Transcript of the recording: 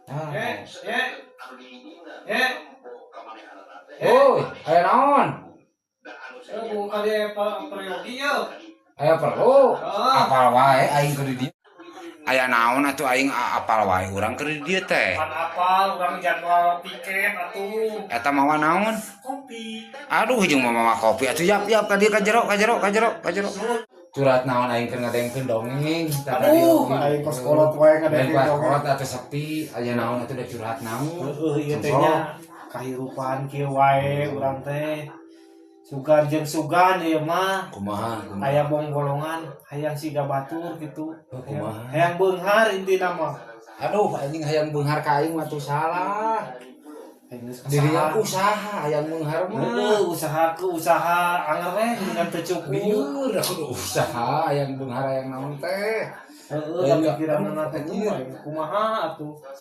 Ah. Eh, eh. Eh, Oi, aya naon? Eh, buka dia peryogi yo. Aya perlu. Oh. Apal wae aing keur di dieu. Aya naon atuh aing apal wae urang keur di dieu teh. Pan apal urang jadwal piket atuh. Eta mawa naon? Kopi. Aduh, jeung mawa kopi atuh, yap yap ka dieu, ka jero, ka jero, ka jero, ka jero. Curhat naon aing keur ngadengkeun dongeng? Tah tadi Aduh, oge. Aing kos kolot wae Lain ngadengkeun kelas dongeng. kolot atuh sepi, aya naon atuh, da curhat naon? Heeh, ieu teh nya kahirupan kieu wae urang teh. Sugan jeung sugan ieu mah. Kumaha? Kumaha? Aya bongbolongan, hayang siga batur gitu. Oh, kumaha? Hayang beunghar intina mah. Aduh, anjing, hayang beunghar ka aing mah tuh salah. Hayang geus Dirinya kasalah. Usaha hayang beunghar mah. Heeh, usaha ke usaha anger we dengan teu cukup. Lieur aku usaha hayang beunghar, hayang naon teh. Heeh, Lain tapi pikiranna teh anjir. kumaha atuh.